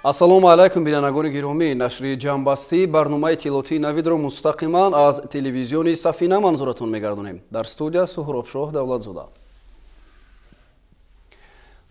Ассалому алайкум, бинандагони гиромӣ. Нашри ҷамъбастии барномаи иттилоотии Навидро мустақиман аз телевизиони Сафина манзуратон мегардонем. Дар студия Суҳробшоҳ Давлатзода.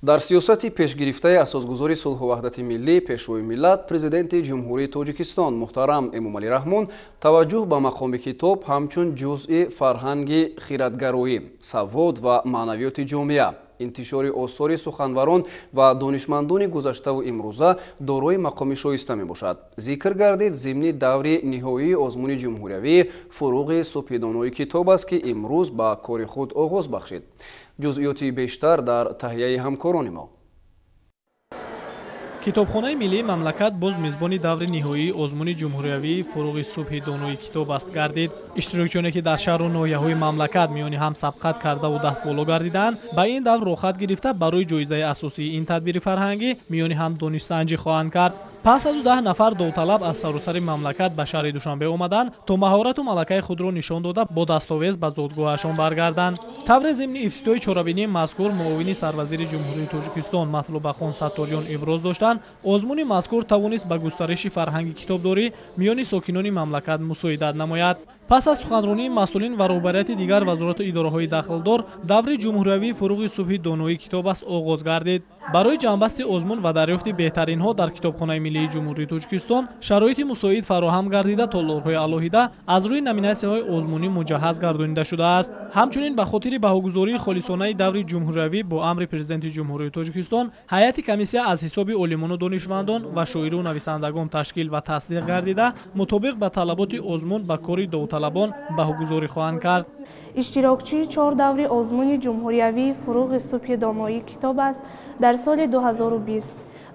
Дар сиёсати пешгирифтаи асосгузори сулҳу ваҳдати миллӣ, пешвои миллат, президенти Ҷумҳурии Тоҷикистон муҳтарам Эмомалӣ Раҳмон таваҷҷӯҳ ба мақоми китоб ҳамчун ҷузъи фарҳанги хиратгароӣ, савод ва маънавиёти ҷомеа, интишори осори суханварон ва донишмандони гузаштаву имрӯза дорои мақоми шоиста мебошад. Зикр гардид зимни даври ниҳоии озмуни ҷумҳуриявии «Фуруғи субҳидонои китоб» аст, ки имрӯз ба кори худ оғоз бахшид. Ҷузъиёти бештар дар таҳияи ҳамкорони мо. Китобхонаи миллии мамлакат боз мизбони даври ниҳоии озмуни ҷумҳуриявии «Фуруғи субҳи донои китоб» аст гардид. Иштирокчиёне ки дар шаҳру ноҳияҳои мамлакат миёни ҳам сабқат кардаву дастболо гардидаанд, ба ин давр роҳхат гирифта, барои ҷоизаи асосии ин тадбири фарҳангӣ миёни ҳам донишсанҷӣ хоҳанд кард. 510 нафар довталаб аз саросари мамлакат ба шаҳри Душанбе омаданд, то маҳорату малакаи худро нишон дода, бо дастовез ба зодгоҳашон баргарданд. Тавре зимни ифтитоҳи чорабинии мазкур муовини сарвазири Ҷумҳурии Тоҷикистон Матлубахон Сатториён иброз доштанд, озмуни мазкур тавонист ба густариши фарҳанги китобдорӣ миёни сокинони мамлакат мусоидат намояд. Пас аз суханронии масъулин ва роҳбарияти дигар вазорату идораҳои дахлдор, даври ҷумҳуриявии «Фуруғи субҳи донои китоб» аст оғоз гардид. Барои ҷамъбасти озмун ва дарёфти беҳтаринҳо дар Китобхонаи миллии Ҷумҳурии Тоҷикистон шароити мусоид фароҳам гардида, толорҳои алоҳида аз рӯи номинатсияҳои озмунӣ муҷаҳҳаз гардонида шудааст. Ҳамчунин ба хотири баҳогузории холисонаи даври ҷумҳуриявӣ бо амри Президенти Ҷумҳурии Тоҷикистон ҳайати комиссия аз ҳисоби олимону донишмандон ва шоиру нависандагон ташкил ва тасдиқ гардида, мутобиқ ба талаботи озмун ба кори довталабон баҳогузорӣ хоҳанд кард. Иштирокчии 4 даври озмуни ҷумҳуриявии «Фуруғи субҳи доноии китоб» аст дар соли 2020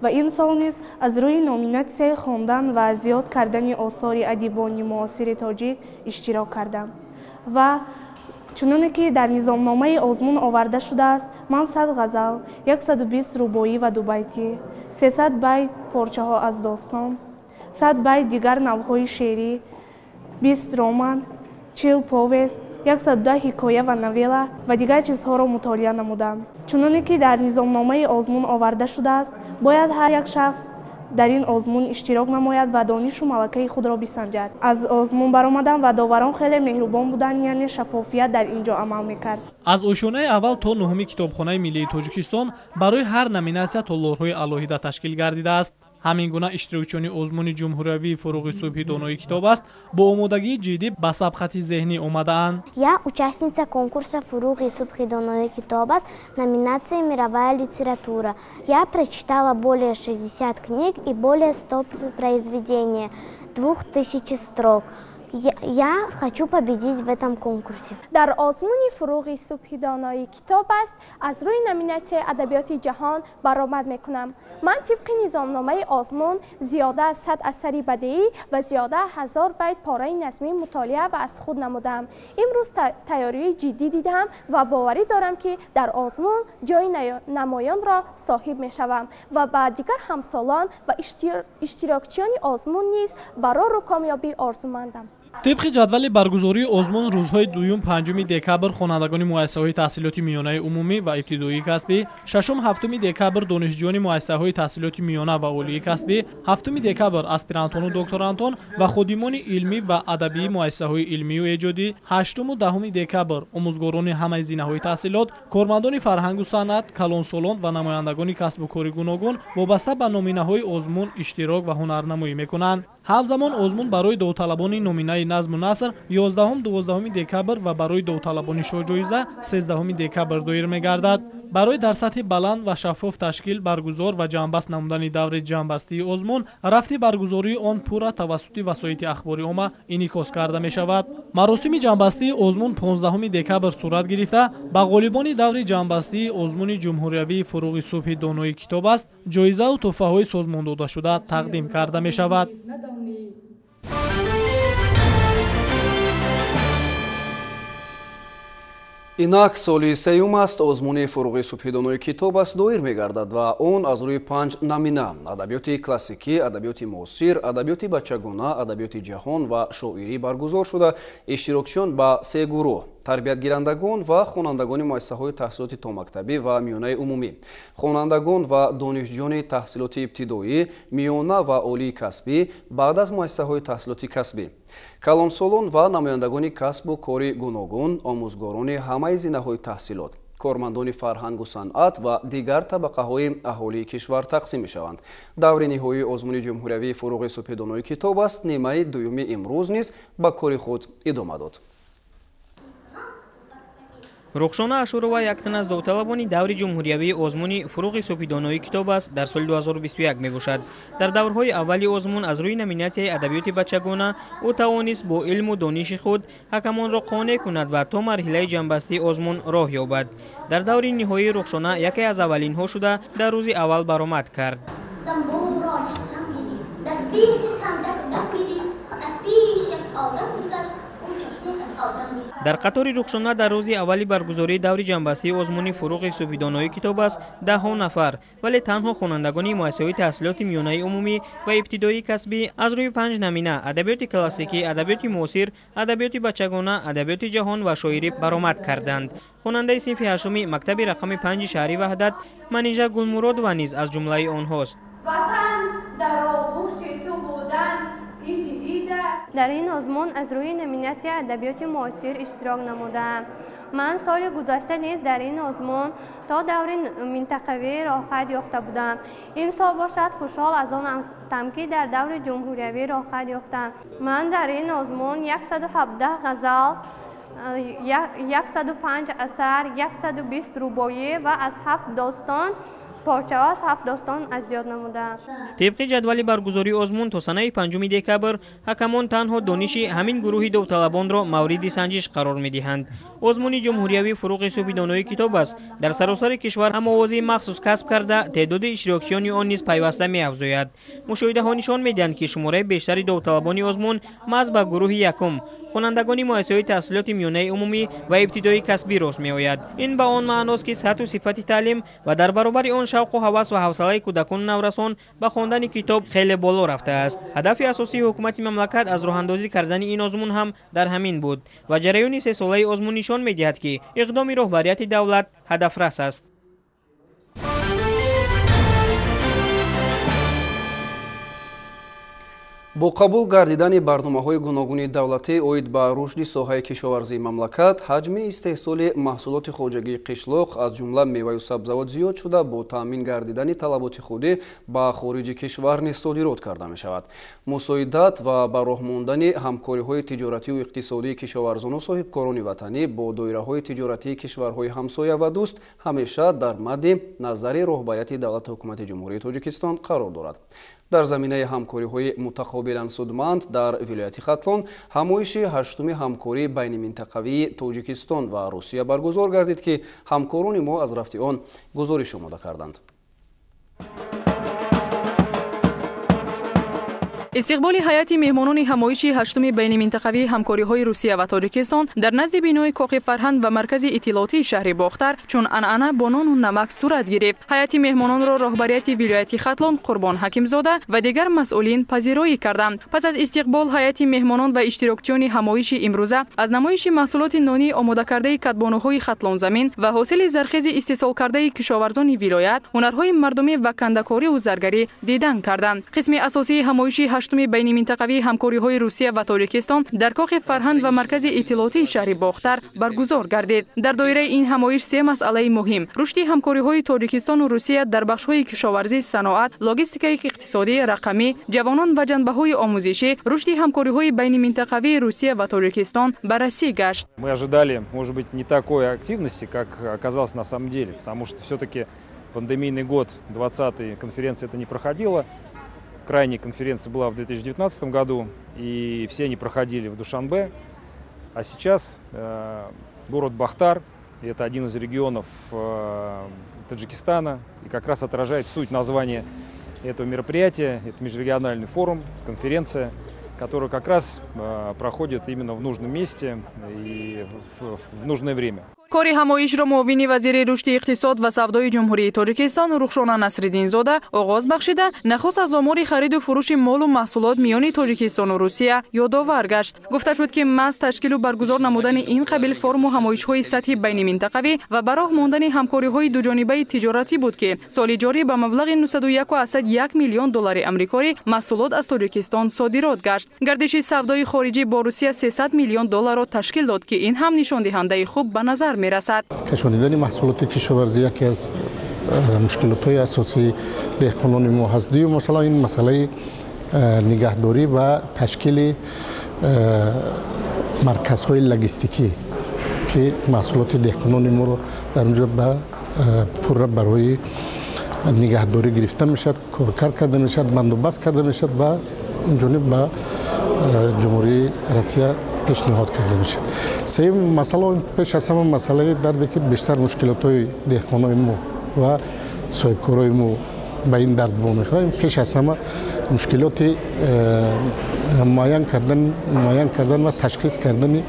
ва имсол низ аз рӯи номинатсияи хондан ва зиёд кардани осори адибони муосири тоҷик иштирок кардам ва чуноне ки дар низомномаи озмун оварда шудааст, ман 100 ғазал, 120 рубоӣ ва дубайтӣ, 300 байт порчаҳо аз достон, 100 байт дигар навъҳои шеърӣ, 20 роман, 40 повест, 110 ҳикоя ва новелла ва дигар чизҳоро мутолиа намудам. Чуноне ки дар низомномаи озмун оварда шудааст, бояд ҳар як шахс дар ин озмун иштирок намояд ва донишу малакаи худро бисанҷад. Аз озмун баромадам ва доварон хеле меҳрубон буданд, яъне шаффофият дар ин ҷо амал мекард. Аз ошёнаи аввал то нуҳуми Китобхонаи миллии Тоҷикистон барои ҳар номинатсия толорҳои алоҳида ташкил гардидааст. Ҳамин гуна иштирокчиёни озмуни ҷумҳуриявии «Фуруғи субҳи донои китоб» аст бо омодагии ҷиддӣ ба сабқати зеҳнӣ омадаанд. Я участница конкурса «Фуруғи субҳи донои китоб» аст, номинация «Мировая литература». Я прочитала более 60 книг и более 100 произведений, 2000 строк. Я хочу победить в этом конкурсе. Дар озмуни «Фуруғи субҳи донои китоб» аст аз рӯи номинатсияи адабиёти ҷаҳон баромад мекунам. Ман тибқи низомномаи озмун зиёда аз 100 асари бадеӣ ва зиёда 1000 байт пораи назмӣ мутолиа ва аз худ намудам. Имрӯз тайёрии ҷиддӣ дидам ва боварӣ дорам, ки дар озмун ҷои намоёнро соҳиб мешавам ва ба дигар ҳамсолон ва иштирокчиёни озмун низ барору комёбӣ орзумандам. Тибқи ҷадвали баргузории озмун, рӯзҳои 2-5 декабр хонандагони муассисаҳои таҳсилоти миёнаи умумӣ ва ибтидоии касбӣ, 6-7 декабр донишҷӯёни муассисаҳои таҳсилоти миёна ва олии касбӣ, 7 декабр аспирантону докторантон ва ходимони илмӣ ва адабии муассисаҳои илмию эҷодӣ, 8-10 декабр омӯзгорони ҳамаи зинаҳои таҳсилот, кормандони фарҳангу санъат, калонсолон ва намояндагони касбу кори гуногун вобаста ба номинаҳои озмун иштирок ва ҳунарнамоӣ мекунанд. Ҳамзамон озмун барои довталабони номинаи назму наср 11-12 декабр ва барои довталабони шоҳҷоиза 13 декабр доир мегардад. Барои дар сатҳи баланд ва шаффоф ташкил, баргузор ва ҷамъбаст намудани даври ҷамъбастии озмун, рафти баргузории он пурра тавассути васоити ахбори омма инъикос карда мешавад. Маросими ҷамъбастии озмун 15 декабр сурат гирифта, ба ғолибони даври ҷамъбастии озмуни ҷумҳуриявии «Фуруғи субҳи донои китоб» аст ҷоизаву тӯҳфаҳои созмондодашуда тақдим карда мешавад. Инак соли сеюм аст озмуни «Фуруғи субҳидонои китоб» аст доир мегардад ва он аз рӯи 5 номина адабиёти классикӣ, адабиёти муосир, адабиёти бачагона, адабиёти ҷаҳон ва шоирӣ баргузор шуда, иштирокчиён ба се гурӯҳ Тарбиятгирандагон ва хонандагони муассисаҳои таҳсилоти томактабӣ ва миёнаи умумӣ, хонандагон ва донишҷӯёни таҳсилоти ибтидоӣ, миёна ва олии касбӣ, баъд аз муассисаҳои таҳсилоти касбӣ, калонсолон ва намояндагони касбу кори гуногун, омӯзгорони ҳамаи зинаҳои таҳсилот, кормандони фарҳангу санъат ва дигар табақаҳои аҳолии кишвар тақсим мешаванд. Даври ниҳоии озмуни ҷумҳуриявии «Фуруғи субҳи донои китоб аст» нимаи дуюми имрӯз низ ба кори худ идома дод. Рухшона Ашурова яктан аз довталабони даври ҷумҳуриявии озмуни «Фуруғи субҳи донои китоб аст» дар соли 2021 мебошад. Дар даврҳои аввали озмун аз рӯи номинатсияи адабиёти бачагона ӯ тавонист бо илму дониши худ ҳакамонро қонеъ кунад ва то марҳилаи ҷамъбастии озмун роҳ ёбад. Дар даври ниҳоии Рухшона яке аз аввалинҳо шуда дар рӯзи аввал баромад кард. Дар қатори Рухшона дар рӯзи аввали баргузории даври ҷамъбастии озмуни «Фуруғи субҳи донои китоб аст» даҳҳо нафар, вале танҳо хонандагони муассисаҳои таҳсилоти миёнаи умумӣ ва ибтидоии касбӣ аз рӯи 5 намина адабиёти классикӣ, адабиёти муосир, адабиёти бачагона, адабиёти ҷаҳон ва шоирӣ баромад карданд. Хонандаи синфи ҳаштуми мактаби рақами 5 шаҳри Ваҳдат Манижа Гулмуродова низ аз ҷумлаи онҳост. Дар ин озмун аз рӯи номинатсияи адабиёти муосир иштирок намудаам. Ман соли гузашта низ дар ин озмун то даври минтақавӣ роҳхат ёфта будам. Имсол бошад хушҳол аз он ҳастам, ки дар даври ҷумҳуриявӣ роҳхат ёфтам. Ман дар ин озмун 117 ғазал, 105 асар, 120 рубоӣ ва аз 7 достон порчаҳо аз 7 достон аз ёд намудаам. Тибқи ҷадвали баргузории озмун то санаи 5 декабр ҳакамон танҳо дониши ҳамин гурӯҳи довталабонро мавриди санҷиш қарор медиҳанд. Озмуни ҷумҳуриявии «Фуруғи субҳи донои китоб аст» дар саросари кишвар ҳамовозии махсус касб карда, теъдоди иштирокчиёни он низ пайваста меафзояд. Мушоҳидаҳо нишон медиҳанд, ки шумораи бештари довталабони озмун маҳз ба гурӯҳи якум хонандагони муассисаҳои таҳсилоти миёнаи умумӣ ва ибтидоии касбӣ рост меояд. Ин ба он маъност, ки сатҳу сифати таълим ва дар баробари он шавқу ҳавас ва ҳавсалаи кӯдакону наврасон ба хондани китоб хеле боло рафтааст. Ҳадафи асосии ҳукумати мамлакат аз роҳандозӣ кардани ин озмун ҳам дар ҳамин буд ва ҷараёни сесолаи озмун нишон медиҳад, ки иқдоми роҳбарияти давлат ҳадафрас аст. Бо қабул гардидани барномаҳои гуногуни давлатӣ оид ба рушди соҳаи кишоварзии мамлакат, ҳаҷми истеҳсоли маҳсулоти хоҷагии қишлоқ аз ҷумла меваю сабзавот зиёд шуда, бо таъмин гардидани талаботи худӣ ба хориҷи кишвар низ содирот карда мешавад. Мусоидат ва ба роҳ мондани ҳамкориҳои тиҷоративу иқтисодии кишоварзону соҳибкорони ватанӣ бо доираҳои тиҷоратии кишварҳои ҳамсоя ва дӯст ҳамеша дар мадди назари роҳбарияти давлати ҳукумати Ҷумҳурии Тоҷикистон қарор дорад. Дар заминаи ҳамкориҳои мутақобилан судманд дар вилояти Хатлон ҳамоиши ҳаштуми ҳамкории байниминтақавии Тоҷикистон ва Русия баргузор гардид, ки ҳамкорони мо аз рафти он гузориш омода карданд. Истиқболи ҳайати меҳмонони ҳамоиши ҳаштуми байниминтақавии ҳамкориҳои Русия ва Тоҷикистон дар назди бинои Коқи фарҳанг ва маркази иттилоотии шаҳри Бохтар чун анъана бо нону намак сурат гирифт. Ҳайати меҳмононро роҳбарияти вилояти Хатлон Қурбон Ҳакимзода ва дигар масъулин пазироӣ карданд. Пас аз истиқбол ҳайати меҳмонон ва иштирокчиёни ҳамоиши имрӯза аз намоиши маҳсулоти нонӣ омодакардаи кадбонуҳои Хатлонзамин ва ҳосили зархези истеҳсолкардаи кишоварзони вилоят, ҳунарҳои мардумӣ ва кандакориву заргарӣ дидан карданд. Қисми асосии ҳамоиши ҳаштуми байниминтақавии ҳамкориҳои Русия ва Тоҷикистон дар Коқи фарҳанг ва маркази иттилоотии шаҳри Бохтар баргузор гардид. Дар доираи ин ҳамоиш се масъалаи муҳим: рушди ҳамкориҳои Тоҷикистону Русия дар бахшҳои кишоварзӣ, саноат, логистикаи иқтисодӣ, рақамӣ, ҷавонон ва ҷанбаҳои омӯзишӣ, рушди ҳамкориҳои байниминтақавии Русия ва Тоҷикистон баррасӣ гашт. Мы ожидали, может быть, не такой активности, как оказалось на самом деле, потому что все-таки пандемийный год, 20-й конференция это не проходила. Крайняя конференция была в 2019 году, и все они проходили в Душанбе. А сейчас город Бохтар, это один из регионов Таджикистана, и как раз отражает суть названия этого мероприятия. Это межрегиональный форум, конференция, которая как раз проходит именно в нужном месте и в нужное время. Кори ҳамоишро муовини вазири рушди иқтисод ва савдои Ҷумҳурии Тоҷикистон Рухшона Насриддинзода оғоз бахшида, нахуст аз омори хариду фурӯши молу маҳсулот миёни Тоҷикистону Русия ёдовар гашт. Гуфта шуд, ки маҳз ташкилу баргузор намудани ин қабил форуму ҳамоишҳои сатҳи байниминтақавӣ ва ба роҳ мондани ҳамкориҳои дуҷонибаи тиҷоратӣ буд, ки соли ҷорӣ ба маблағи 901,1 миллион доллари амрикорӣ маҳсулот аз Тоҷикистон содирот гашт. Гардиши савдои хориҷӣ бо Русия 300 миллион долларро ташкил дод, ки ин ҳам нишондиҳандаи хуб ба назар мерасад. Кашонидани маҳсулоти кишоварзӣ яке аз мушкилотҳои асосии деҳқонони мо ҳаст. Дуюм масъала ин масъалаи нигаҳдорӣ ва ташкили марказҳои логистикӣ, ки маҳсулоти деҳқонони моро дар онҷо ба пурра барои нигаҳдорӣ гирифта мешавад, коркард карда мешавад, бандубаст карда мешавад ва инҷониб ба Ҷумҳурии Россия пешниҳод карда мешавад. Сеюм масъала пеш аз ҳама масъалаи дарде, ки бештар мушкилотҳои деҳқонои мо ва соҳибкорои мо ба ин дард вомехӯрад, пеш аз ҳама мушкилоти муайян кардан ва ташхис кардани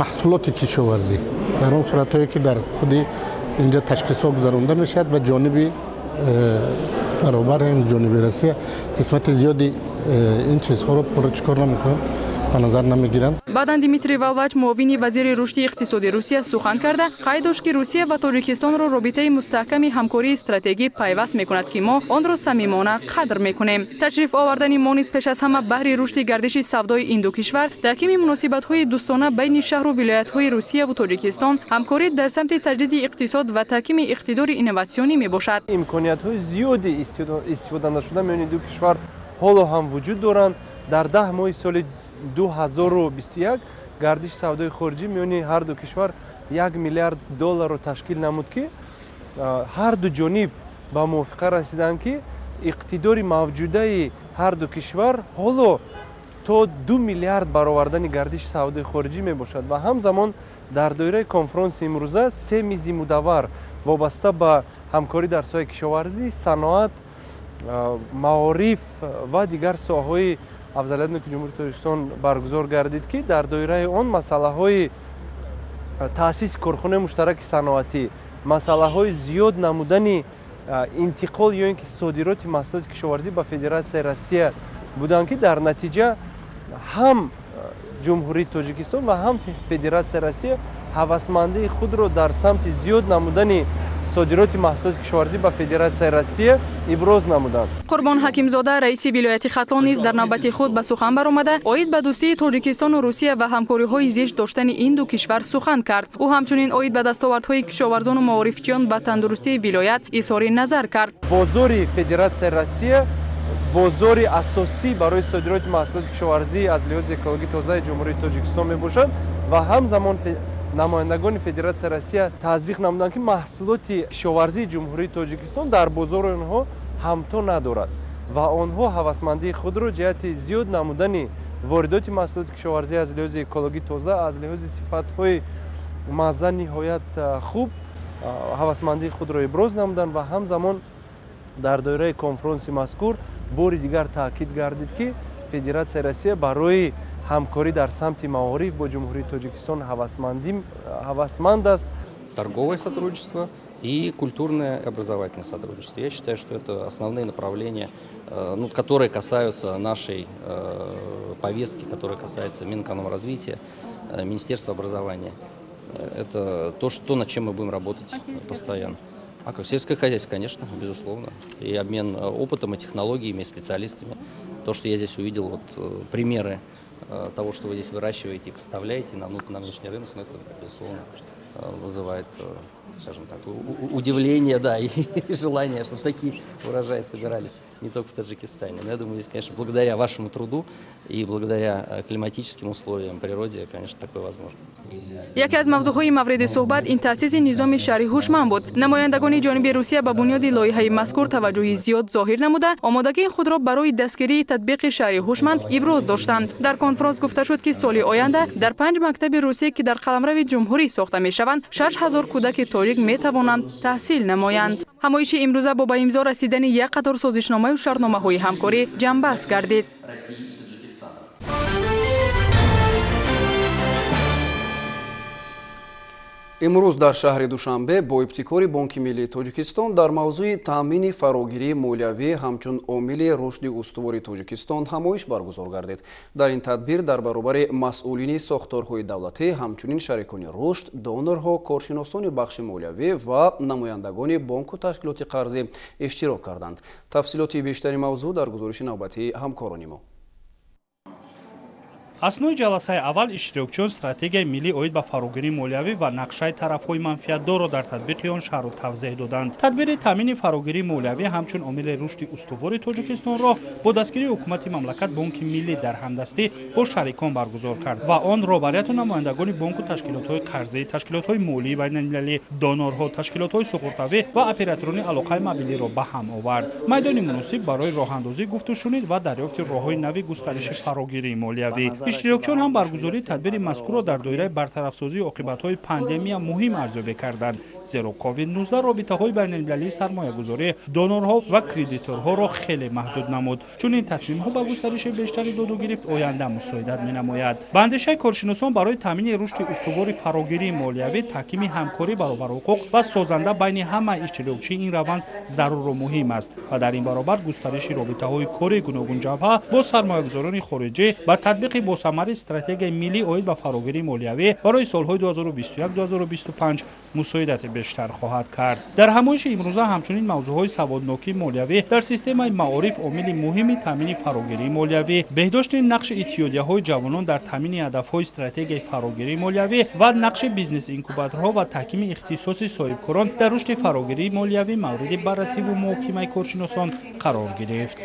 маҳсулоти кишоварзӣ дар он суратҳое, ки дар худи инҷа ташхисҳо гузаронда мешавад ва ҷониби баробар ҷониби Россия қисмати зиёди ин чизҳоро пурра чӣ кор намекунанд, ба назар намегиранд. Баъдан Дмитрий Валвач, муовини вазири рушди иқтисоди Русия, сухан карда, қайд дошт, ки Русия ва Тоҷикистонро робитаи мустаҳками ҳамкории стратегӣ пайваст мекунад, ки мо онро самимона қадр мекунем. Ташриф овардани мо низ пеш аз ҳама баҳри рушди гардиши савдои ин ду кишвар, таҳкими муносибатҳои дӯстона байни шаҳру вилоятҳои Русияву Тоҷикистон, ҳамкорӣ дар самти таҷдиди иқтисод ва таҳкими иқтидори инноватсионӣ мебошад. Имкониятҳои зиёди истифода нашуда миёни ду кишвар ҳоло ҳам вуҷуд доранд. Дар 10 моҳи соли 2021 гардиши савдои хориҷӣ миёни ҳар ду кишвар 1 миллиард долларро ташкил намуд, ки ҳар ду ҷониб ба мувофиқа расиданд, ки иқтидори мавҷудаи ҳар ду кишвар ҳоло то 2 миллиард баровардани гардиши савдои хориҷӣ мебошад. Ва ҳамзамон дар доираи конфронси имрӯза се мизи мудаввар вобаста ба ҳамкорӣ дар соҳаи кишоварзӣ, саноат, маориф ва дигар соҳаҳои афзалиятноки Ҷумҳурии Тоҷикистон баргузор гардид, ки дар доираи он масъалаҳои таъсиси корхонаи муштараки саноатӣ, масъалаҳои зиёд намудани интиқол ё ин ки содироти маҳсулоти кишоварзӣ ба Федератсияи Россия буданд, ки дар натиҷа ҳам Ҷумҳурии Тоҷикистон ва ҳам Федератсияи Россия ҳавасмандии худро дар самти зиёд намудани содироти маҳсулоти кишоварзӣ ба Федератсияи Россия иброз намуданд. Қурбон Ҳакимзода, раиси вилояти Хатлон, низ дар навбати худ ба сухан баромада, оид ба дӯстии Тоҷикистону Русия ва ҳамкориҳои зич доштани ин ду кишвар сухан кард. Ӯ ҳамчунин оид ба дастовардҳои кишоварзону маорифчиён ба тандурустии вилоят изҳори назар кард. Бозори Федератсияи Россия бозори асосӣ барои содироти маҳсулоти кишоварзӣ аз лиҳози экологии тозаи Ҷумҳурии Тоҷикистон мебошад ва ҳамзамон намояндагони Федератсияи Россия таздиқ намуданд, ки маҳсулоти кишоварзии Ҷумҳурии Тоҷикистон дар бозори онҳо ҳамто надорад ва онҳо ҳавасмандии худро ҷиҳати зиёд намудани воридоти маҳсулоти кишоварзӣ аз лиҳози экологӣ тоза, аз лиҳози сифатҳои мазза ниҳоят хуб ҳавасмандии худро иброз намуданд ва ҳамзамон дар доираи конфронси мазкур бори дигар таъкид гардид, ки Федератсияи Россия барои ҳамкорӣ дар самти маориф бо Ҷумҳурии Тоҷикистон ҳавасманд аст. Торговое сотрудничество и культурное и образовательное сотрудничество. Я считаю, что это основные направления, ну, которые касаются нашей повестки, которые касаются Минэкономразвития, Министерства образования. Это то, что, над чем мы будем работать постоянно. А как сельское хозяйство, конечно, безусловно. И обмен опытом, и технологиями, и специалистами. То, что я здесь увидел, вот примеры того, что вы здесь выращиваете и поставляете на внешний рынок, ну, это, безусловно, вызывает, скажем так, удивление, да, и желание, чтобы такие урожаи собирались не только в Таджикистане. Но я думаю, здесь, конечно, благодаря вашему труду и благодаря климатическим условиям, природе, конечно, такое возможно. Яке аз мавзӯъҳои мавриди суҳбат ин таъсиси низоми шаҳри ҳушманд буд. Намояндагони ҷониби Русия ба бунёди лоиҳаи мазкур таваҷҷӯҳи зиёд зоҳир намуда, омодагии худро барои дастгирии татбиқи шаҳри ҳушманд иброз доштанд. Дар конфронс гуфта шуд, ки соли оянда дар 5 мактаби русӣ, ки дар қаламрави ҷумҳурӣ сохта мешаванд, 6000 кӯдаки тоҷик метавонанд таҳсил намоянд. Ҳамоиши имрӯза бо ба имзо расидани як қатор созишномаю шартномаҳои ҳамкорӣ ҷамъбаст гардид. Имрӯз дар шаҳри Душанбе бо ибтикори Бонки Миллии Тоҷикистон дар мавзӯи таъмини фарогирии молиявӣ ҳамчун омили рушди устувори Тоҷикистон ҳамоиш баргузор гардид. Дар ин тадбир дар баробари масъулини сохторҳои давлатӣ ҳамчунин шарикони рушд, донорҳо, коршиносони бахши молиявӣ ва намояндагони бонку ташкилоти қарзӣ иштирок карданд. Тафсилоти бештари мавзӯъ дар гузориши навбатии ҳамкорони мо. Аснои ҷаласаи аввал иштирокчиён стратегияи миллӣ оид ба фарогирии молиявӣ ва нақшаи тарафҳои манфиатдорро дар татбиқи он шарҳу тавзеҳ доданд. Тадбири таъмини фарогирии молиявӣ ҳамчун омили рушди устувори Тоҷикистонро бо дастгирии ҳукумати мамлакат Бонки Миллӣ дар ҳамдастӣ бо шарикон баргузор кард ва он роҳбарияту намояндагони бонку ташкилотҳои қарзӣ, ташкилотҳои молии байналмилалӣ, донорҳо, ташкилотҳои суғуртавӣ ва операторони алоқаи мобилиро ба ҳам овард. Майдони муносиб барои роҳандозӣ, гуфтушунид ва дарёфти роҳҳои нави густариши фарогирии молиявӣ. Иштирокчиён ҳам баргузории тадбири мазкурро дар доираи бартарафсозии оқибатҳои пандемия муҳим арзёбӣ карданд, зеро COVID-19 робитаҳои байналмилалии сармоягузорӣ, донорҳо ва кредиторҳоро хеле маҳдуд намуд. Чунин тасмимҳо ба густариши бештари додугирифт оянда мусоидат менамояд. Ба андешаи коршиносон, барои таъмини рушди устувори фарогирии молиявӣ, таҳкими ҳамкорӣ, баробарҳуқуқ ва созанда байни ҳама иштирокчии ин раванд заруру муҳим аст ва дар ин баробар густариши робитаҳои кори гуногунҷабҳа бо сармоягузорони хориҷӣ ба татбиқи босамари стратегияи миллӣ оид ба фарогирии молиявӣ барои солҳои 2021-2025 мусоидати бештар хоҳад кард. Дар ҳамоиши имрӯза ҳамчунин мавзӯъҳои саводнокии молиявӣ дар системаи маориф омили муҳими таъмини фарогирии молиявӣ, беҳдошти нақши иттиҳодияҳои ҷавонон дар таъмини ҳадафҳои стратегияи фарогирии молиявӣ ва нақши бизнес-инкубаторҳо ва таҳкими ихтисоси соҳибкорон дар рушди фарогирии молиявӣ мавриди баррасиву муҳокимаи коршиносон қарор гирифт.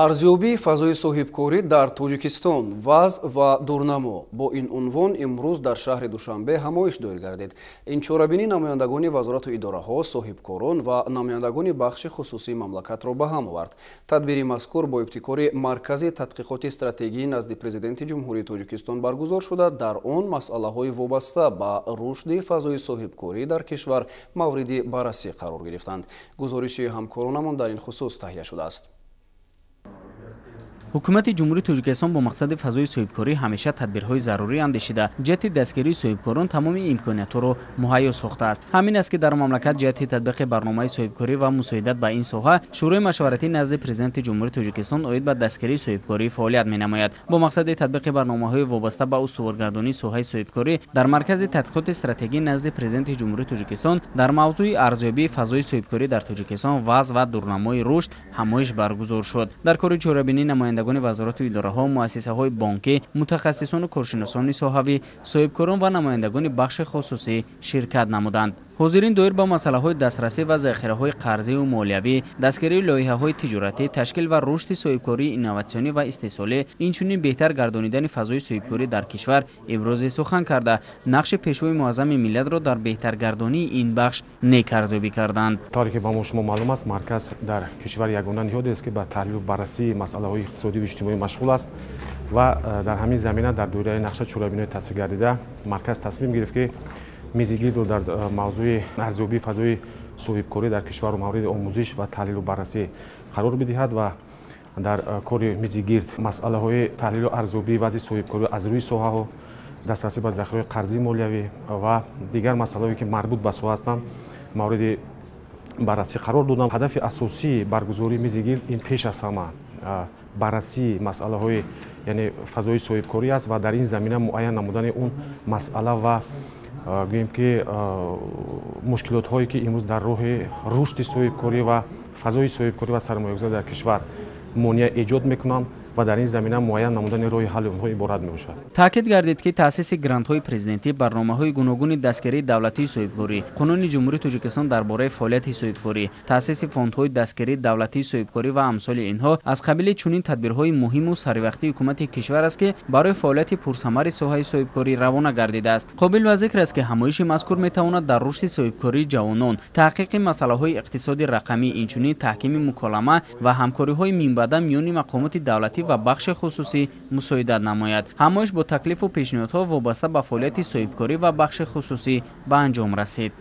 Арзёбии фазои соҳибкорӣ дар Тоҷикистон, вазъ ва дурнамо бо ин унвон имрӯз дар шаҳри Душанбе ҳамоиш доир гардид. Ин чорабинӣ намояндагони вазорату идораҳо, соҳибкорон ва намояндагони бахши хусусии мамлакатро ба ҳам овард. Тадбири мазкур бо ибтикори Маркази тадқиқоти стратегӣ назди Президенти Ҷумҳурии Тоҷикистон баргузор шуда, дар он масъалаҳои вобаста ба рушди фазои соҳибкорӣ дар кишвар мавриди баррасӣ қарор гирифтанд. Гузориши ҳамкоронамон дар ин хусус таҳия шудааст. Ҳукумати Ҷумҳурии Тоҷикистон бо мақсади фазои соҳибкорӣ ҳамеша тадбирҳои зарурӣ андешида, ҷиҳати дастгирии соҳибкорон тамоми имкониятҳоро муҳайё сохтааст. Ҳамин аст, ки дар мамлакат ҷиҳати татбиқи барномаи соҳибкорӣ ва мусоидат ба ин соҳа Шӯрои машваратӣ назди Президенти Ҷумҳурии Тоҷикистон оид ба дастгирии соҳибкорӣ фаъолият менамояд. Бо мақсади татбиқи барномаҳои вобаста ба устуворгардонии соҳаи соҳибкорӣ дар Маркази тадқиқоти стратегӣ назди Президенти Ҷумҳурии Тоҷикистон дар мавзӯи арзёбии фазои соҳибкорӣ дар Тоҷикистон, вазъ ва дурнамои рушд ҳамоиш баргузор шуд. Дар кори чорабинӣ намояндагони вазорату идораҳо, муассисаҳои бонкӣ, мутахассисону коршиносони соҳавӣ, соҳибкорон ва намояндагони бахши хусусӣ ширкат намуданд. Ҳозирин доир ба масъалаҳои дастрасӣ ва захираҳои қарзиву молиявӣ, дастгирии лоиҳаҳои тиҷоратӣ, ташкил ва рушди соҳибкории инноватсионӣ ва истеҳсолӣ, инчунин беҳтар гардонидани фазои соҳибкорӣ дар кишвар ибрози сухан карда, нақши пешвои муаззами миллатро дар беҳтаргардонии ин бахш нек арзёбӣ карданд. Тавре ки ба мо шумо маълум аст, марказ дар кишвар ягона ниҳодест, ки ба таҳлилу баррасии масъалаҳои иқтисодию иҷтимоӣ машғул аст ва дар ҳамин замина дар доираи нақша чорабиниҳои таъсис гардида марказ тасмим гирифт, ки мизи гирдро дар мавзӯи арзёбии фазои соҳибкорӣ дар кишварро мавриди омӯзиш ва таҳлилу баррасӣ қарор бидиҳад ва дар кори мизи гирд масъалаҳои таҳлилу арзёбии вазъи соҳибкорӣ аз рӯи соҳаҳо, дастрасӣ ба захираҳои қарзии молиявӣ ва дигар масъалаҳое, ки марбут ба соҳа ҳастанд, мавриди баррасӣ қарор доданд. Ҳадафи асосии баргузории мизи гирд ин пеш аз ҳама баррасии масъалаҳои яъне фазои соҳибкорӣ аст ва дар ин замина муайян намудани он масъала ва гӯем ки мушкилотҳое, ки имрӯз дар роҳи рушди соҳибкорӣ ва фазои соҳибкорӣ ва сармоягузорӣ дар кишвар монеа эҷод мекунанд ва дар ин замина муайян намудани роҳи ҳалли онҳо иборат мебошад. Таъкид гардид, ки таъсиси грантҳои президентӣ, барномаҳои гуногуни дастгирии давлатии соҳибкорӣ, Қонуни Ҷумҳурии Тоҷикистон дар бораи фаъолияти соҳибкорӣ, таъсиси фондҳои дастгирии давлатии соҳибкорӣ ва амсоли инҳо аз қабили чунин тадбирҳои муҳиму саривақтии ҳукумати кишвар аст, ки барои фаъолияти пурсамари соҳаи соҳибкорӣ равона гардидааст. Қобил ба зикр аст, ки ҳамоиши мазкур метавонад дар рушди соҳибкории ҷавонон, таҳқиқи масъалаҳои иқтисоди рақамӣ, инчунин таҳкими муколама ва ҳамкориҳои минбаъда миёни мақомоти давлатӣ ва бахши хусусӣ мусоидат намояд. Ҳамоиш бо таклифу пешниҳодҳо вобаста ба фаъолияти соҳибкорӣ ва бахши хусусӣ ба анҷом расид.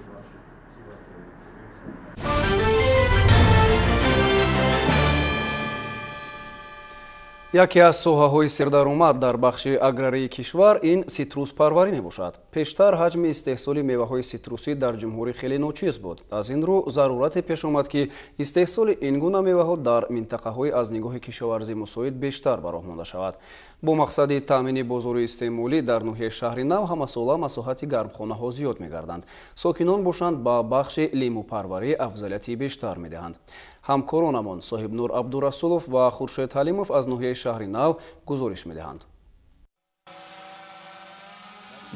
Яке аз соҳаҳои сердаромад дар бахши аграрии кишвар ин ситруспарварӣ мебошад. Пештар ҳаҷми истеҳсоли меваҳои ситрусӣ дар ҷумҳурӣ хеле ночиз буд. Аз ин рӯ зарурате пеш омад, ки истеҳсоли ин гуна меваҳо дар минтақаҳои аз нигоҳи кишоварзӣ мусоид бештар ба роҳ монда шавад. Бо мақсади таъмини бозори истеъмолӣ дар ноҳияи Шаҳри Нав ҳамасола масоҳати гармхонаҳо зиёд мегарданд. Сокинон бошанд ба бахши лимӯпарварӣ афзалияти бештар медиҳанд. Ҳамкоронамон Соҳибнур Абдурасулов ва Хуршед Ҳалимов аз ноҳияи Шаҳри Нав гузориш медиҳанд.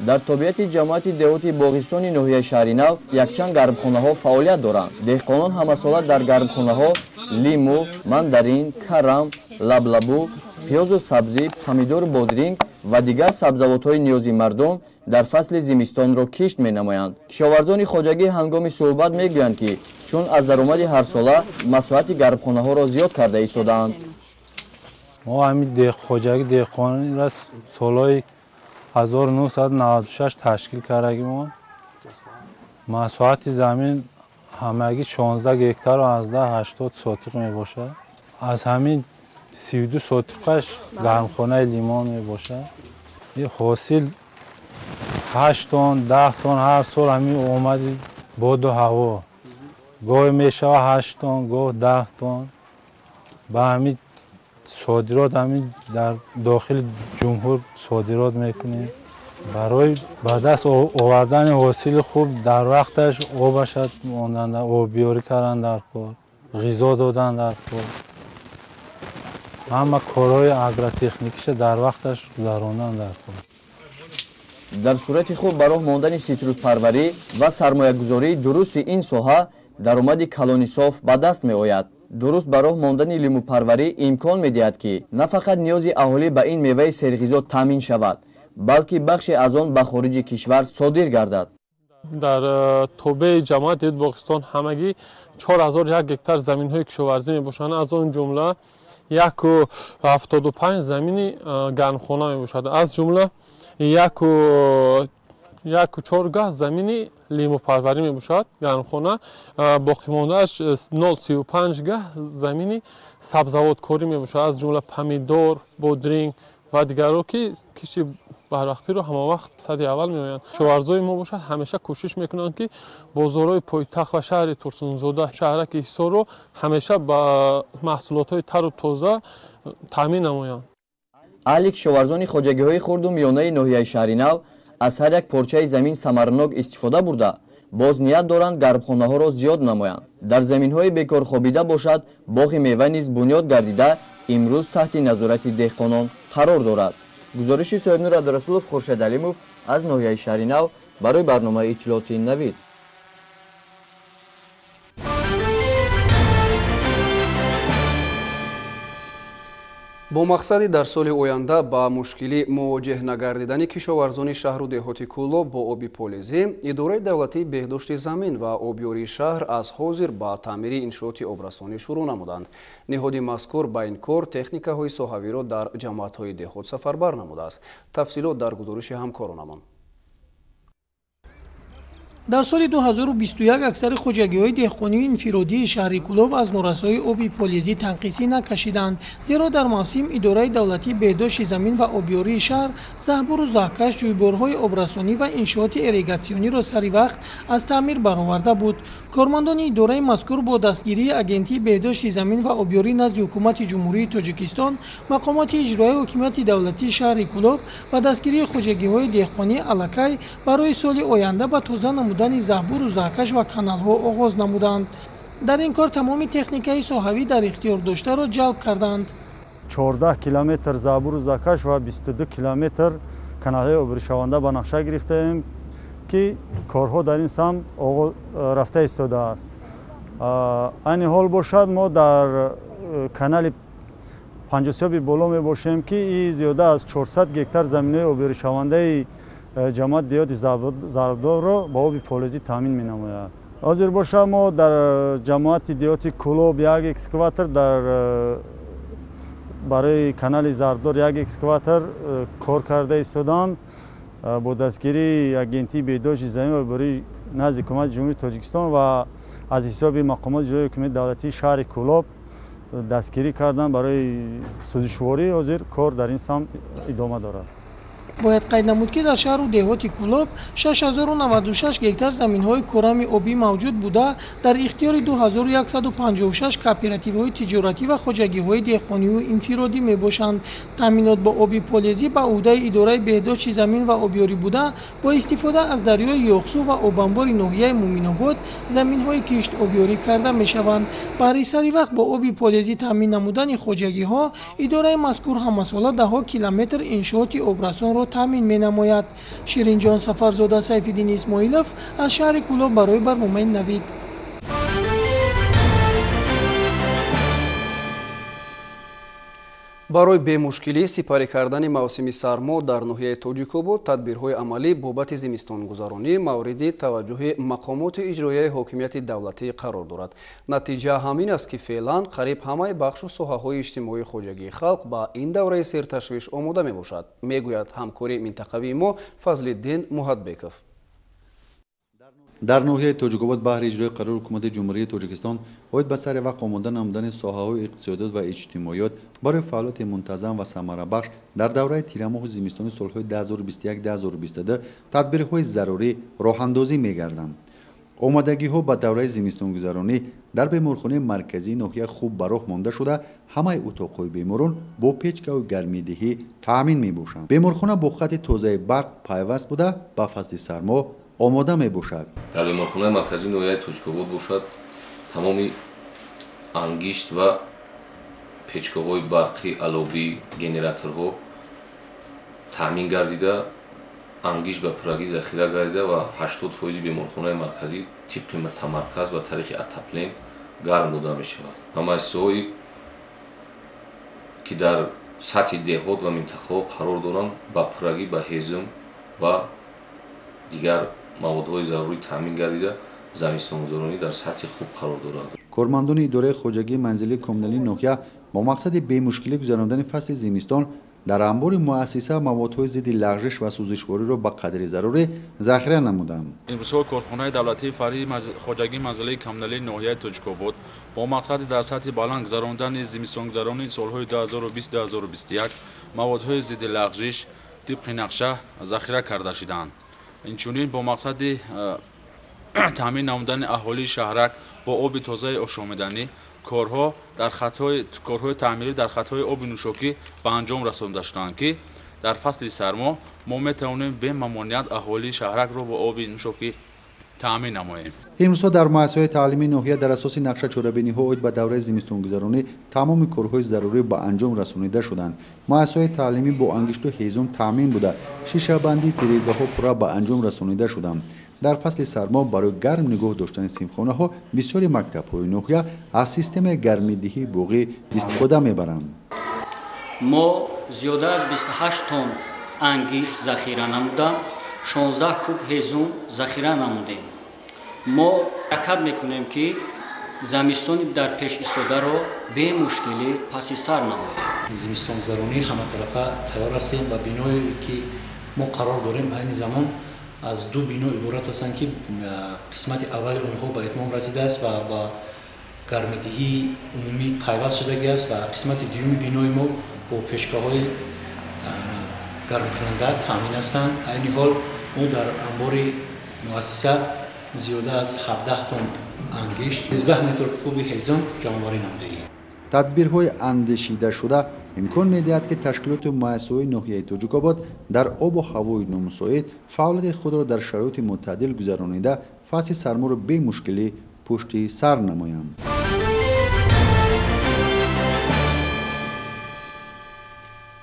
Дар тобеати ҷамоати деҳоти Боғистони ноҳияи Шаҳри Нав якчанд гармхонаҳо фаъолият доранд. Деҳқонон ҳамасола дар гармхонаҳо лимӯ, мандарин, карам, лаблабу, пиёзу сабзӣ, помидору бодринг ва дигар сабзавотҳои ниёзи мардум дар фасли зимистонро кишт менамоянд. Кишоварзони хоҷагӣ ҳангоми суҳбат мегӯянд, ки чун аз даромади ҳарсола масоҳати гармхонаҳоро зиёд карда истодаанд. Мо ҳамин хоҷагӣ деҳқониро солҳои 1996 ташкил кардагимон. Масоҳати замин ҳамагӣ 16 гектару 80 сотиқ мебошад. Аз ҳамин 32 сотиқаш гармхонаи лимон мебошад. Ин ҳосил 8 тонн, 10 тонн ҳар сол ҳамин омади боду ҳаво. Гоҳе мешавад 8 тонн, гоҳ 10 тонн. Ба ҳамин содирот ҳамин дар дохили ҷумҳур содирот мекунем. Барои ба даст овардани ҳосили хуб дар вақташ обашад мондан, обиёрӣ кардан дар кор, ғизо додан дар кор. Ҳама корҳои агротехникиша дар вақташ гузарондан дар кор. Дар сурати хуб ба роҳ мондани ситруспарварӣ ва сармоягузории дурусти ин соҳа даромади калони соф ба даст меояд. Дуруст ба роҳ мондани лимӯпарварӣ имкон медиҳад, ки на фақат ниёзи аҳолӣ ба ин меваи серғизо таъмин шавад, балки бахше аз он ба хориҷи кишвар содир гардад. Дар тобеи ҷамоати деҳоти Боғистон ҳамагӣ 4001 гектар заминҳои кишоварзӣ мебошанд. Аз он ҷумла 1,75 замини гармхона мебошад. Аз ҷумла 1,4 гаҳ замини лимӯпарварӣ мебошад гармхона, боқимондааш 0,35 гаҳ замини сабзавоткорӣ мебошад, аз ҷумла помидор, бодринг ва дигарро, ки кишти барвақтиро ҳамавақт сади аввал меоянд. Кишоварзои мо бошад ҳамеша кӯшиш мекунанд, ки бозорҳои пойтахт ва шаҳри Турсунзода, шаҳраки Ҳисорро ҳамеша ба маҳсулотҳои тару тоза таъмин намоянд. Аҳли кишоварзони хоҷагиҳои хурду миёнаи ноҳияи Шаҳри Нав аз ҳар як порчаи замин самаранок истифода бурда, боз ният доранд гармхонаҳоро зиёд намоянд. Дар заминҳои бекор хобида бошад, боғи мева низ бунёд гардида, имрӯз таҳти назорати деҳқонон қарор дорад. Гузориши Соҳибнур Абдурасулов, Хуршед Алимов аз ноҳияи Шаҳри Нав барои барномаи иттилоотии Навид. Бо мақсади дар соли оянда ба мушкилӣ мувоҷеҳ нагардидани кишоварзони шаҳру деҳоти Кӯлоб бо оби полезӣ, идораи давлатии беҳдошти замин ва обёрии шаҳр аз ҳозир ба таъмири иншооти обрасонӣ шурӯъ намуданд. Ниҳоди мазкур ба ин кор техникаҳои соҳавиро дар ҷамоатҳои деҳот сафарбар намудааст. Тафсилот дар гузориши ҳамкоронамон. Дар соли 2021 аксари хоҷагиҳои деҳқонию инфиродии шаҳри Кӯлоб аз норасоии оби полезӣ танқисӣ накашиданд, зеро дар мавсим идораи давлатии беҳдошти замин ва обёрии шаҳр заҳбуру заҳкаш, ҷӯйборҳои обрасонӣ ва иншооти ирригатсиониро сари вақт аз таъмир бароварда буд. Кормандони идораи мазкур бо дастгирии Агентии беҳдошти замин ва обёрӣ назди Ҳукумати Ҷумҳурии Тоҷикистон, мақомоти иҷроияи ҳокимияти давлатии шаҳри Кӯлоб ва дастгирии хоҷагиҳои деҳқонӣ аллакай барои соли оянда ба тоза намудани заҳбуру заҳкаш ва каналҳо оғоз намуданд. Дар ин кор тамоми техникаи соҳавӣ дар ихтиёр доштаро ҷалб карданд. 14 километр заҳбуру заҳкаш ва 22 километр каналҳои обрӯшаванда ба нақша гирифтаем, ки корҳо дар ин самт рафта истодааст. Айни ҳол бошад, мо дар канали Панҷосиёби боло мебошем, ки и зиёда аз 400 гектар заминаи обёришавандаи ҷамоат деҳоти Зарбдорро ба оби полезӣ таъмин менамояд. Ҳозир бошад, мо дар ҷамоати деҳоти Кӯлоб як экскаватор, барои канали Зарбдор як экскаватор кор карда истоданд бо дастгирии Агентии беҳдошти замин ва обёрии назди Ҳукумати Ҷумҳурии Тоҷикистон ва аз ҳисоби мақомоти иҷроияи ҳокимияти давлатии шаҳри Кӯлоб Дастгирӣ кардан барои сӯзишворӣ, ҳозир кор дар ин самт идома дорад. Бояд қайд намуд, ки дар шаҳру деҳоти Кӯлоб 6096 гектар заминҳои корами обӣ мавҷуд буда, дар ихтиёри 2156 кооперативҳои тиҷоратӣ ва хоҷагиҳои деҳқонию инфиродӣ мебошанд. Таъминот бо оби полезӣ ба ӯҳдаи идораи беҳдошти замин ва обёрӣ буда, бо истифода аз дарёи Ёхсу ва обанбори ноҳияи Муъминобод заминҳои кишт обёрӣ карда мешаванд. Баҳри сари вақт бо оби полезӣ таъмин намудани хоҷагиҳо, идораи мазкур ҳамасола даҳҳо километр иншооти обрасонро таъмин менамояд. Ширинҷон Сафарзода, Сайфиддин Исмоилов аз шаҳри Кӯлоб барои барномаи Навид. Барои бемушкилӣ сипарӣ кардани мавсими сармо дар ноҳияи Тоҷикобод тадбирҳои амалӣ бобати зимистонгузаронӣ мавриди таваҷҷӯҳи мақомоти иҷроияи ҳокимияти давлатӣ қарор дорад. Натиҷа ҳамин аст, ки феълан қариб ҳамаи бахшу соҳаҳои иҷтимоии хоҷагии халқ ба ин давраи серташвиш омода мебошад, мегӯяд ҳамкори минтақавии мо Фазлиддин Муҳатбеков. Дар ноҳияи Тоҷикобод баҳри иҷрои қарори Ҳукумати Ҷумҳурии Тоҷикистон оид ба сари вақт омода намудани соҳаҳои иқтисодиёт ва иҷтимоиёт барои фаъолияти мунтазам ва самарабахш дар давраи тирамоҳу зимистони солҳои 2021-2022 тадбирҳои зарурӣ роҳандозӣ мегарданд. Омодагиҳо ба давраи зимистонгузаронӣ дар беморхонаи марказии ноҳия хуб ба роҳ монда шуда, ҳамаи утоқҳои беморон бо печкаву гармидиҳӣ таъмин мебошанд. Беморхона бо хати тозаи барқ пайваст буда, ба фасли сармо омода мебошад. Дар беморхонаи марказии ноҳияи Тоҷикобод бошад, тамоми ангишт ва печкаҳои барқӣ, аловӣ, генераторҳо таъмин гардида, ангишт ба пуррагӣ захира гардида ва 80% беморхонаи марказӣ тибқи тамарказ ва тариқи атаплен гарм дода мешавад. Ва муассисаҳое ки дар сатҳи деҳот ва минтақаҳо қарор доранд, ба пуррагӣ ба ҳезум ва дигар маводҳои зарурӣ таъмин гардида, замистонгузаронӣ дар сатҳи хуб қарор дорад. Кормандони идораи хоҷагии манзилии коммуналии ноҳия бо мақсади бемушкилӣ гузарондани фасли зимистон дар анбори муассиса маводҳои зидди лағжиш ва сӯзишвориро ба қадри зарурӣ захира намуданд. Имрӯзҳо корхонаи давлатии фаръии хоҷагии манзилии коммуналии ноҳияи Тоҷикобод бо мақсади дар сатҳи баланд гузарондани зимистонгузаронии солҳои 2020-2021 маводҳои зидди лағжиш тибқи нақша захира карда шуданд. Инчунин бо мақсади таъмин намудани аҳолии шаҳрак бо оби тозаи ошомиданӣ корҳои таъмирӣ дар хатҳои оби нӯшокӣ ба анҷом расонда шуданд, ки дар фасли сармо мо метавонем бемамоният аҳолии шаҳракро бо оби нӯшокӣ таъмин намоем. Имрӯзҳо дар муассисаҳои таълимии ноҳия дар асоси нақша чорабиниҳо оид ба давраи зимистонгузаронӣ тамоми корҳои зарурӣ ба анҷом расонида шуданд. Муассисаҳои таълимӣ бо ангишту ҳезум таъмин буда, шишабандии тирезаҳо пурра ба анҷом расонида шуданд. Дар фасли сармо барои гарм нигоҳ доштани синфхонаҳо бисёри мактабҳои ноҳия аз системаи гармидиҳии боғӣ истифода мебаранд. Мо зиёда аз 28 тонн ангишт захира намуда, 16 куб ҳезум захира намудем. Мо ҳаракат мекунем, ки замистони дар пеш истодаро бемушкилӣ паси сар намоем. Зимистонгузаронӣ ҳаматарафа тайёр ҳастем ва биное ки мо қарор дорем айни замон аз ду бино иборат ҳастанд, ки қисмати аввали онҳо ба итмом расидааст ва ба гармидиҳии умумӣ пайваст шудагиаст ва қисмати дуюми бинои мо бо пешгоҳҳои гармкунанда таъмин ҳастанд. Айни ҳол мо дар анбори муассиса зиёда аз 17 тонн ангишт, 13 метр куби ҳезум ҷамъоварӣ намудаем. Тадбирҳои андешидашуда имкон медиҳад, ки ташкилоту муассисаҳои ноҳияи Тоҷикобод дар обу ҳавои номусоид фаъолияти худро дар шароити мӯътадил гузаронида, фасли сарморо бемушкилӣ пушти сар намоянд.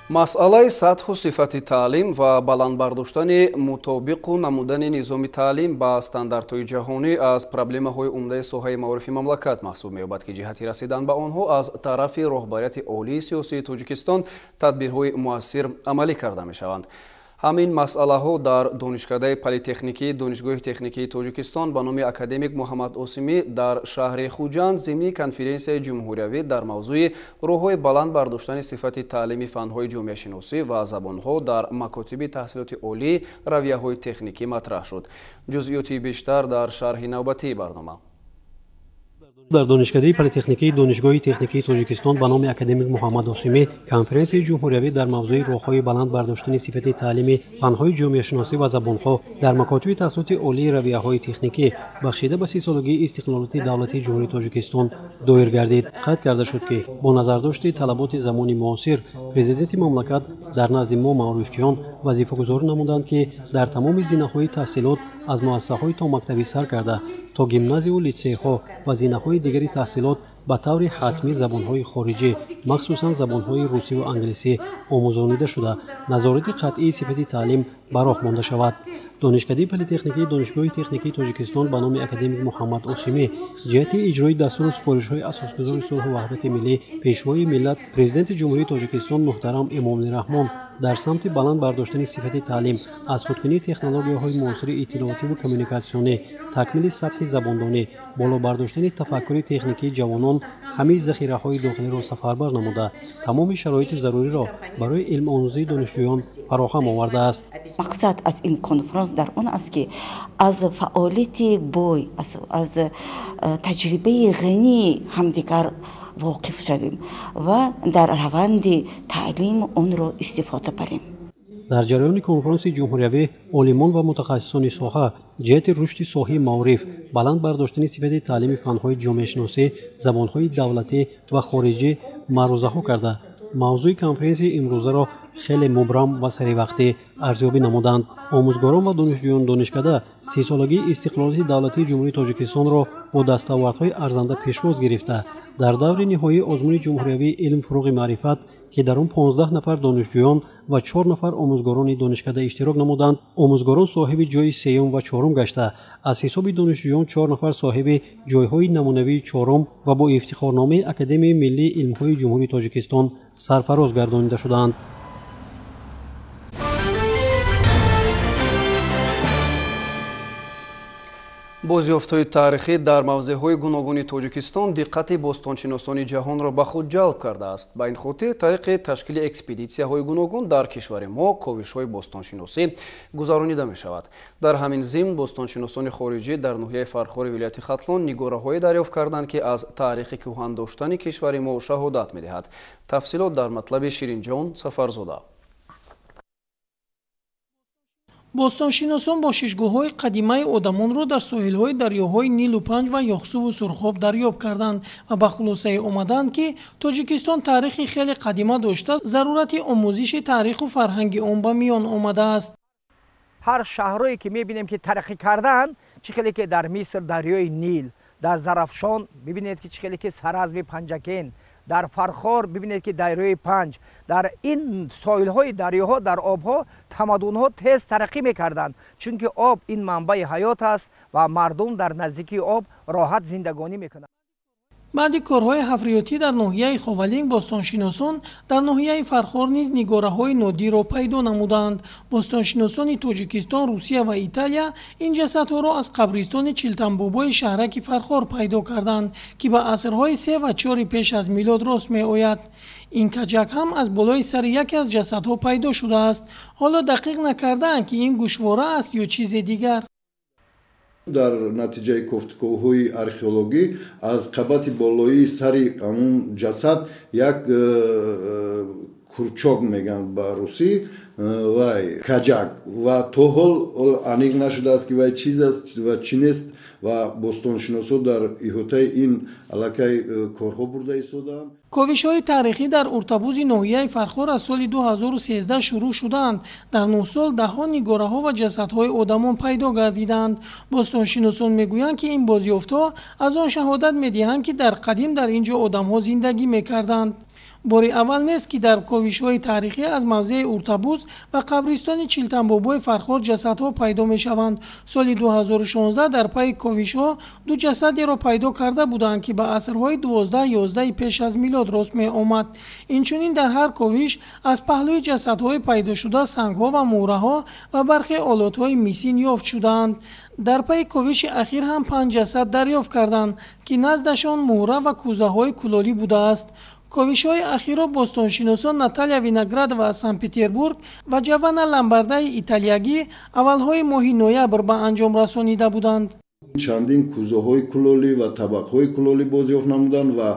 Масъалаи сатҳу сифати таълим ва баланд бардоштани мутобиқу намудани низоми таълим ба стандартҳои ҷаҳонӣ аз проблемаҳои умдаи соҳаи маорифи мамлакат маҳсуб меёбад, ки ҷиҳати расидан ба онҳо аз тарафи роҳбарияти олии сиёсии Тоҷикистон тадбирҳои муассир амалӣ карда мешаванд. Ҳамин масъалаҳо дар Донишкадаи политехникии Донишгоҳи техникии Тоҷикистон ба номи академик Муҳаммад Осимӣ дар шаҳри Хуҷанд зимни конференсияи ҷумҳуриявӣ дар мавзӯи роҳҳои баланд бардоштани сифати таълими фанҳои ҷомеашиносӣ ва забонҳо дар макотиби таҳсилоти олӣ равияҳои техникӣ матраҳ шуд. Ҷузъиёти бештар дар шарҳи навбатии барнома. Дар Донишкадаи политехникии Донишгоҳи техникии Тоҷикистон ба номи академик Муҳаммад Осимӣ конференсияи ҷумҳуриявӣ дар мавзӯи роҳҳои баланд бардоштани сифати таълими фанҳои ҷомеашиносӣ ва забонҳо дар макотиби таҳсилоти олии равияҳои техникӣ бахшида ба 30-солагии истиқлолияти давлатии Ҷумҳурии Тоҷикистон доир гардид. Қайд карда шуд, ки бо назардошти талаботи замони муосир президенти мамлакат дар назди мо маорифчиён вазифагузорӣ намуданд, ки дар тамоми зинаҳои таҳсилот аз муассисаҳои томактабӣ сар карда то гимназияву литсейҳо ва зинаҳои дигари таҳсилот ба таври ҳатмӣ забонҳои хориҷӣ, махсусан забонҳои русӣ ва англисӣ омӯзонида шуда, назорати қатъии сифати таълим ба роҳ монда шавад. Донишкадаи политехникии Донишгоҳи техникии Тоҷикистон ба номи академик Муҳаммад Осимӣ ҷиҳати иҷрои дастуру супоришҳои асосгузори сулҳу ваҳдати миллӣ, пешвои миллат, президенти Ҷумҳурии Тоҷикистон муҳтарам Эмомалӣ Раҳмон дар самти баланд бардоштани сифати таълим, аз худкунии технологияҳои муосири иттилоотиву коммуникатсионӣ, такмили сатҳи забондонӣ, боло бардоштани тафаккури техникии ҷавонон ҳамаи захираҳои дохилиро сафарбар намуда, тамоми шароити заруриро барои илмомӯзии донишҷӯён фароҳам овардааст. Мақсад аз ин конфронс дар он аст, ки аз фаъолияти бой, аз таҷрибаи ғании ҳамдигар воқиф шавем ва дар раванди таълим онро истифода барем. Дар ҷараёни конфронси ҷумҳуриявӣ олимон ва мутахассисони соҳа ҷиҳати рушди соҳаи маориф, баланд бардоштани сифати таълими фанҳои ҷомеашиносӣ, забонҳои давлатӣ ва хориҷӣ маърузаҳо карда, мавзӯи конференсияи имрӯзаро хеле мубрам ва саривақтӣ арзёбӣ намуданд. Омӯзгорон ва донишҷӯёни донишкада 30-солагии истиқлолияти давлатии Ҷумҳурии Тоҷикистонро бо дастовардҳои арзанда пешвоз гирифта, дар даври ниҳоии озмуни ҷумҳуриявии илм фуруғи маърифат, ки дар он 15 нафар донишҷӯён ва 4 нафар омӯзгорони донишкада иштирок намуданд, омӯзгорон соҳиби ҷойи сеюм ва чорум гашта, аз ҳисоби донишҷӯён 4 нафар соҳиби ҷойҳои намунавии чорум ва бо ифтихорномаи Академияи миллии илмҳои Ҷумҳурии Тоҷикистон сарфароз гардонида шуданд. Бозёфтҳои таърихӣ дар мавзеъҳои гуногуни Тоҷикистон диққати бостоншиносони ҷаҳонро ба худ ҷалб кардааст. Ба ин хотир тариқи ташкили экспедитсияҳои гуногун дар кишвари мо ковишҳои бостоншиносӣ гузаронида мешавад. Дар ҳамин зимн бостоншиносони хориҷӣ дар ноҳияи Фархори вилояти Хатлон нигораҳое дарёфт карданд, ки аз таърихи кӯҳан доштани кишвари мо шаҳодат медиҳад. Тафсилот дар матлаби Ширинҷон Сафарзода. Бостоншиносон бошишгоҳҳои қадимаи одамонро дар соҳилҳои дарёҳои Нилу Панҷ ва Ёхсуву Сурхоб дарёб карданд ва ба хулосае омаданд, ки Тоҷикистон таърихи хеле қадима дошта, зарурати омӯзиши таъриху фарҳанги он ба миён омадааст. Ҳар шаҳрое ки мебинем, ки тараққӣ карданд, чӣ хеле ки дар Миср дарёи Нил, дар Зарафшон бибинед, ки чӣ хеле ки Саразми Панҷакен, дар Фархор бибинед, ки дарёи Панҷ, дар ин соҳилҳои дарёҳо, дар обҳо тамаддунҳо тез тараққӣ мекарданд, чунки об ин манбаи ҳаёт аст ва мардум дар наздикии об роҳат зиндагонӣ мекунанд. Баъди корҳои ҳафриётӣ дар ноҳияи Ховалинг бостоншиносон дар ноҳияи Фархор низ нигораҳои нодирро пайдо намуданд. Бостоншиносони Тоҷикистон, Русия ва Италия ин ҷасадҳоро аз қабристони Чилтанбобои шаҳраки Фархор пайдо карданд, ки ба асрҳои 3 ва 4 пеш аз милод рост меояд. Ин каҷак ҳам аз болои сари яке аз ҷасадҳо пайдо шудааст. Ҳоло дақиқ накардаанд, ки ин гӯшвора аст ё чизе дигар. Дар натиҷаи кофтуковҳои археологӣ аз қабати болоии сари ҳамун ҷасад як курчок мегӯянд ба русӣ, вай каҷак, ва то ҳол аниқ нашудааст, ки вай чиз аст ва чӣ нест, ва бостоншиносо дар иҳотаи ин аллакай корҳо бурда истодаанд. Ковишҳои таърихӣ дар Уртабузи ноҳияи Фархор аз соли 2013 шурӯъ шудаанд. Дар 9 сол даҳҳо нигораҳо ва ҷасадҳои одамон пайдо гардиданд. Бостоншиносон мегӯянд, ки ин бозёфтҳо аз он шаҳодат медиҳанд, ки дар қадим дар ин ҷо одамҳо зиндагӣ мекарданд. Бори аввал нест, ки дар ковишҳои таърихӣ аз мавзеи Уртабуз ва қабристони Чилтанбобои Фархор ҷасадҳо пайдо мешаванд. Соли 2016 дар пайи ковишҳо ду ҷасадеро пайдо карда буданд, ки ба асрҳои 12-11 пеш аз милод рост меомад. Инчунин дар ҳар ковиш аз паҳлӯи ҷасадҳои пайдошуда сангҳо ва муҳраҳо ва бархе олотҳои мисин ёфт шудаанд. Дар пайи ковиши ахир ҳам 5 ҷасад дарёфт карданд, ки наздашон муҳра ва кӯзаҳои кулолӣ будааст. Ковишҳои ахирро бостоншиносон Наталия Виноградова аз Санкт-Петербург ва Ҷована Ламбардаи италиягӣ аввалҳои моҳи ноябр ба анҷом расонида буданд. Чандин кӯзаҳои кулолӣ ва табақҳои кулолӣ бозёфт намуданд ва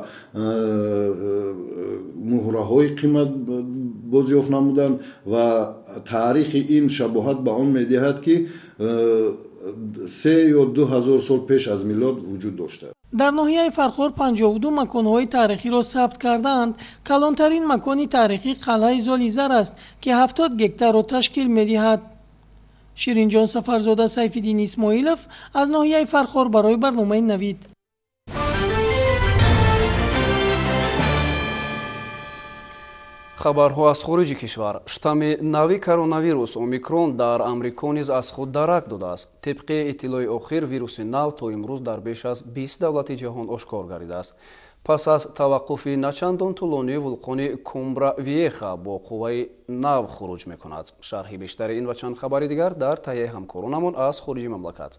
муҳраҳои қимат бозёфт намуданд ва таърихи ин шабоҳат ба он медиҳад, ки 3 ё 2 ҳазор сол пеш аз милод вуҷуд доштааст. Дар ноҳияи Фархор 52 маконҳои таърихиро сабт кардаанд. Калонтарин макони таърихӣ қалъаи Золизар аст, ки 70 гектарро ташкил медиҳад. Ширинҷон Сафарзода, Сайфиддин Исмоилов аз ноҳияи Фархор барои барномаи «Навид». Хабарҳо аз хориҷи кишвар. Штамми нави коронавирус омикрон дар Амрико низ аз худ дарак додааст. Тибқи иттилои охир, вируси нав то имрӯз дар беш аз 20 давлати ҷаҳон ошкор гардидааст. Пас аз таваққуфи начандон тӯлонӣ, вулқони Кумбра Виеха бо қувваи нав хуруҷ мекунад. Шарҳи бештари ин ва чанд хабари дигар дар таҳияи ҳамкоронамон аз хориҷи мамлакат.